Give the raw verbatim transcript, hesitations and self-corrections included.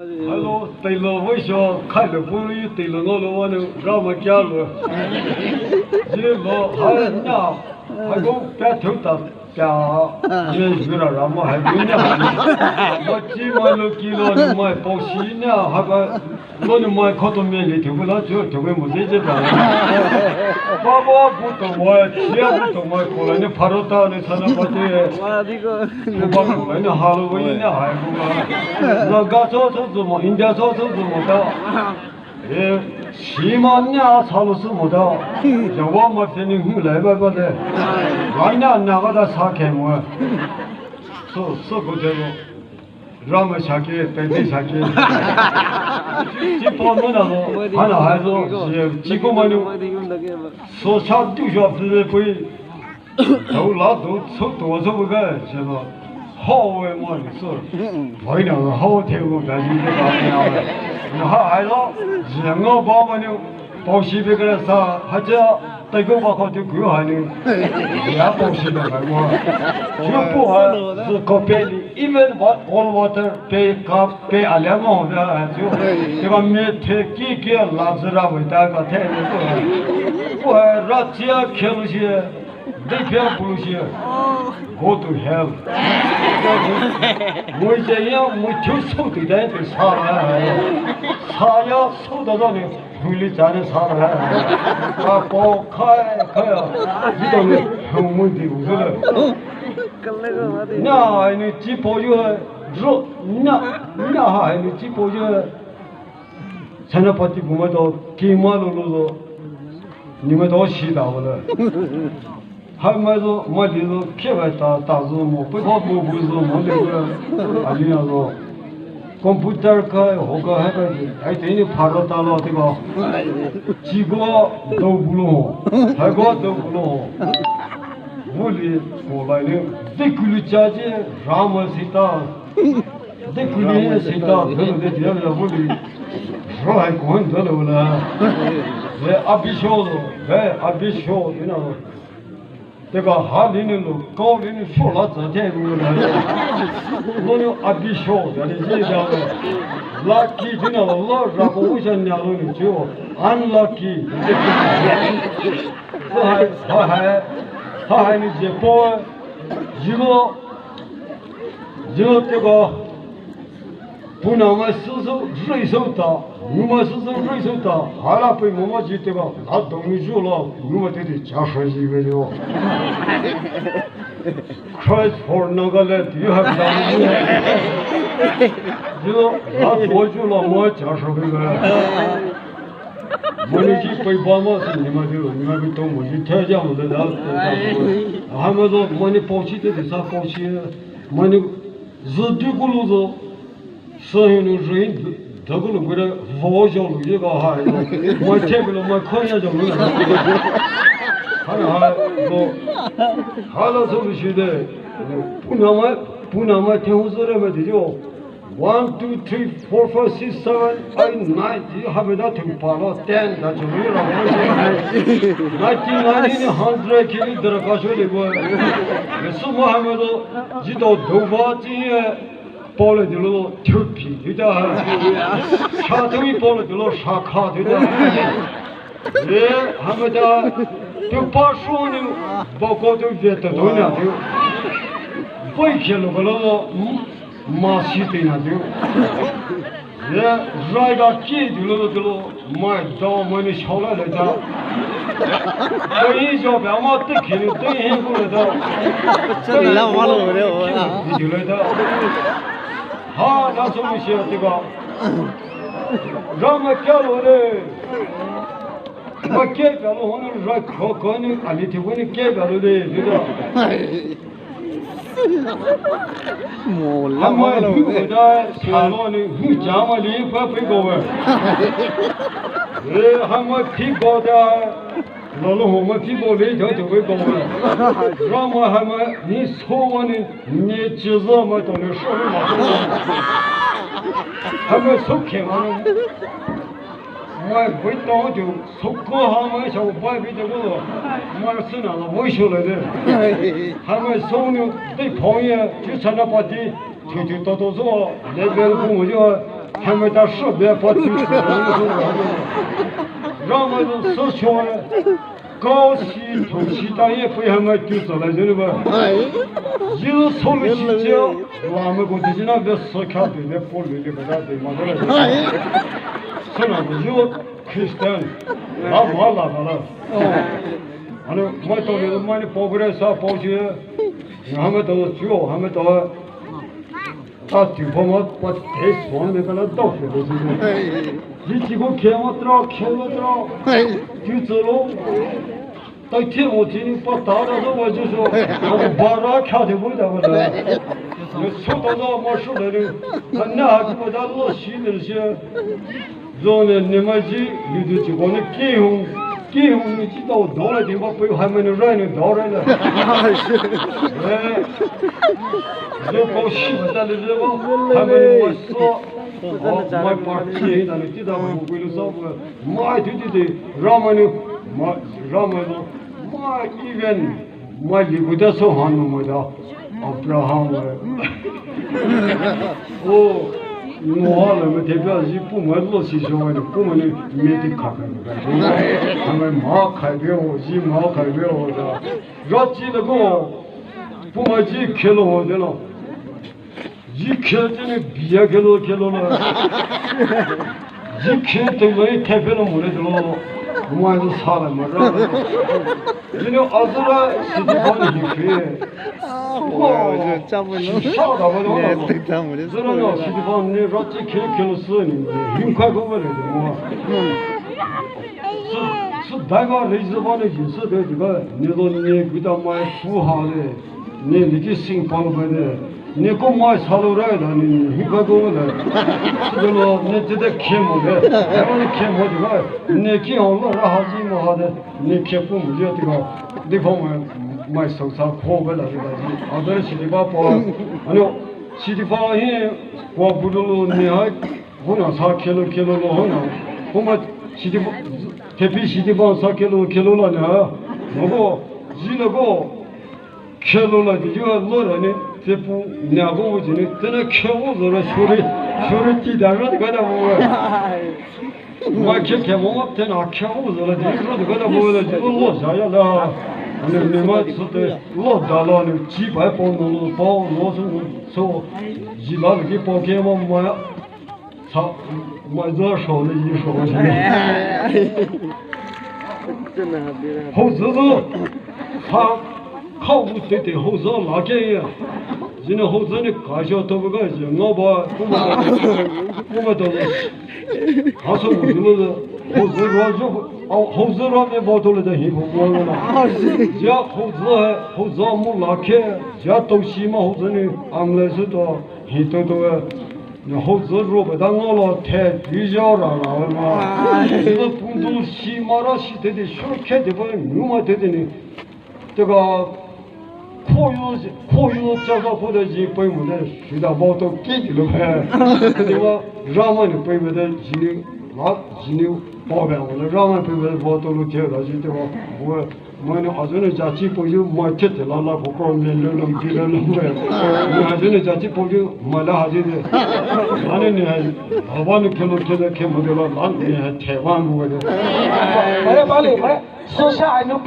Hello, teile voisho, khaile puri, teile ngolo wanu, Ramai kia lo. Ji lo, hai nya, hai ko pia thu ta, pia, ji jura Ramai hai ko nya. Ba chi mai lo ki lo ni mai, pao shi nya, hai ba, lo ni mai ko to me ni thu la, chu, thu mo ji ji ba. Ba ba bu to mai, chia bu to mai, ko la ni pharo ta ni sana ba te. Wa di ko. Kuba kuba ina halo ina hai kuba. Na ga so so zumo, India so so zumo ta. Eh, shima nya salo sumo ta. Jawa ma fini hu lai ba ba de. Wa ina na ga da sa ke mo. So so go de mo. Ramai sake, pende sake. Chi po no na mo. Hana hai zo. Chi ko ma no. So sa tu jo pui. Dou la dou chou dou chou bu ga, shi ba. Hao wei mo ni so. Wai na hao te mo ga ji de ba ni a. Na ha ai lo, ji ngo ba mo ni, pao shi be ga sa, ha ja, tai go ba ko tu gu ha ni. Ya pao shi da ga mo. Ju pu ha, zu ko pe ni, even what all water, pe ka, pe a le mo da ha ju. Te ba me te ki ki la zu ra wei ta ga te ni so. Pu ha ra chia ke lu shi. Dei pia bulu shi. Go to hell. Mo je ya mo chu so ti dai te sa la. Sa ya so da da ni. Huli cha ni sa la. Ka po kai kai. Ji do ni. Mo di u le. Na ai ni chi po ju hai. Dro. Na. Na ha ai ni chi po ju hai. Senapati bu mai to ki ma lo lo lo. Ni mai to shi da wo le. Hai mai zo, mai li zo, ke wai ta, ta zo mo, pe ko bu bu zo mo le wo. A li ya zo. Computer ka, ho ka, hai ka, hai te ni pharo ta lo te ko. Chi go, do bu lo. Hai go, do bu lo. Wo li, ko lai ni, de ku lu cha je, Ramai si ta. De kuli sita, de de de de buli. Ro hai ko de lo la. Le abisho, le abisho, you know. Te ka ha ni ni lo, ko ni ni sho la za de lo la. Lo ni abisho, de de de de. Lucky, you know, lo ra ko sha nya lo ni jo. Unlucky. Ha hai, ha hai. Ha hai ni je po. Jilo. Jilo te ka. Puna ma susu rui sota, numa susu rui sota, hala pui mama ji te ba, la dong ni ju la, numa te te cha shai ji be jo. Christ for Nagaland, you have done it. You know, la dong ju la ma cha shai be. Mani ji pui ba ma si nima ju, nima bi to mo ji te ja mo de da. Ha ma do mani pao shi te te sa pao shi, mani Zu du ku lu zo, sa hi nu rin, da ku lu ku da, vo zhao lu ye ga hai lo, mai te ku lu, mai kho ya zhao lu na. Ha na ha lo, ha la zo lu shi de, pu na mai, pu na mai te hu zo re mai de jo. One, two, three, four, five, six, seven, eight, nine, ji ha be da tu pa lo, ten, da zhao lu ra. Ninety nine in hundred ki lu da ka sho le go. Su mo ha me lo, ji do do va ji ye. Pao le de lo, tu pi de da. Sha tu pi pao le de lo, sha ka de da. Ye, ha me da, tu pa shu ni, ba ko tu ve ta do na de. Bai ke lo ko lo, ma si de na de. Ye, rai ga ki de lo de lo. Mai dao mai ni shao la le da. Dai zhao ba ma te ki ni dai hin ku le da. Dai la wa lo le wa. Ki le da. Ha, na so mi shi te ba. Ra ma kya lo le. Ma ke ba lo ho ni ra ko ko ni a ni te wo ni ke ba lo le, de da. Mo la ma lo. Hu da sa lo ni hu ja ma li pa pe go wa. Eh, ha ma ti go da. Lo lo ho ma ti go le ja ja pe go wa. Ra ma ha ma ni so wa ni ni ji zo ma to ni sho ma. Ha ma so ke ma ni. Mai bui tong ju, so ko ha mai shao bai bi de ko lo. Mai sina la wai sho le de. Ha mai so ni dai phong ye, ju sa na pa ti, ju ju to to zo, le bel ku mo jo. Hame ta shou bia pa tu. Ramai lo sü shou. Kao shi thong shi ta ye pei hame tu tsü la jene ba. Jisu sou le shi jia. Lame ko tijina be sü kha de ne po le le ba da de ma da. Sü na jisu Christian. La ma la la la. Ane mai to le mai ne po gre sa po shi. Hame to chuo hame to. Ta ti pho ma pa te suang ne kana dao fe lo zi ne. Ji ji ko khe ma tra, khe ma tra. Ju zi lo. Tai te mo ti ni pa ta da do wa ju so. A ba ra kha de mo da ba da. Ne so ta da ma shu de ne. Ka na ha ji ma da lo shi ne shi. Zo ne ne ma ji, yu du ji ko ne ki hung, ki hung ni ji dao dao la de ba pei hai ma ne rai ne dao rai la. Eh. Zo ko shi ba da le le ba, hai ma ne ma so. Oh, mai pa ki da ne ji da ba pei lo so. Mai ti ti ti, Ramai ne, mai, Ramai lo, mai even. Mai li ku da so han mo da. Abraham. Oh, Noah la me te bia ji pu mai lo si so ne pu mai ne me ti kha kha. Mai ma khai be o ji ma khai be o da. Ra ji le ko. Pu mai ji khe lo ho de lo. Ji khe te ne bia khe lo khe lo la. Ji khe te lo te phe lo mo le lo. Mo ai sa la mo ra. Ji ne a zo la si ti pon hi phe. Sa da ba lo. Zo la no si ti pon ne ra ji khe khe lo se ni. Hin kha ko ba le mo. Su, su dai ga le zo ba ne ji se de ga ne lo ne gu da mai fu ha le. Ne li ji sing pa lo ba ne. Ne ko mai sa lo rai la ne, hi ka ko la. Su de lo, ne ji de khe mo de. Ai ne khe mo de ba. Ne ki ho lo ra ha ji mo ha de. Ne khe ko mo ji de ba. De ko mai, mai so sa ko ba la de ba ji. A de si de ba pa. Ano, si de ba hi, ko bu lo ne ha. Hona sa khe lo, khe lo lo hona. Homa si de ba, te pi si de ba sa khe lo, khe lo la ne ha. Mo ko, ji la ko. Khe lo la ji yo lo la ne, te pu ne a bo ji ne, te ne khe wo zo la shuri, shuri ti da ro de ga da wo. Ma khe khe mo, te na khe wo zo la ji ro de ga da wo la ji lo za ya la. Ne, ne ma so te lo da la ne, ji ba po no lo po no so, so, ji la ji po khe mo ma ya. Sa, mai zo shou le yi shou le. Houzi zo. Sa, khao bu te te houzi la ke ya. Jine houzi ne ka sho to bu ga je ngo ba, kuma, kuma to. Ha so bu lo. Houzi ro jo, houzi ro me ba to le da hi bu lo na. Ja houzi, houzi mu la ke, ja to shi ma houzi ne, am le su to, hi to to. Houzi ro ba da ngo lo te, ju jo ra ra ma. Ai. Zi pung du shi ma ra shi te de shu ke de ba nu ma te de ni. Te ga, ko yu, ko yu cha za ko de ji pei mo de, shi da ba to ki de lo he. Te ba, Ramai ne pei mo de ji ni, la, ji ni, ba ba mo de, Ramai pei mo de ba to lo te da ji te ba, mo Mai ne azu ne jachi poyu mai tete la la ko ko ne lo lo bi lo lo be. Ne azu ne jachi poyu mai la haji de. Ane ne ha, hawa ne kelo kelo ke mo de la la ne ha te wa mo de. Mare bale, mare. Sosha anu.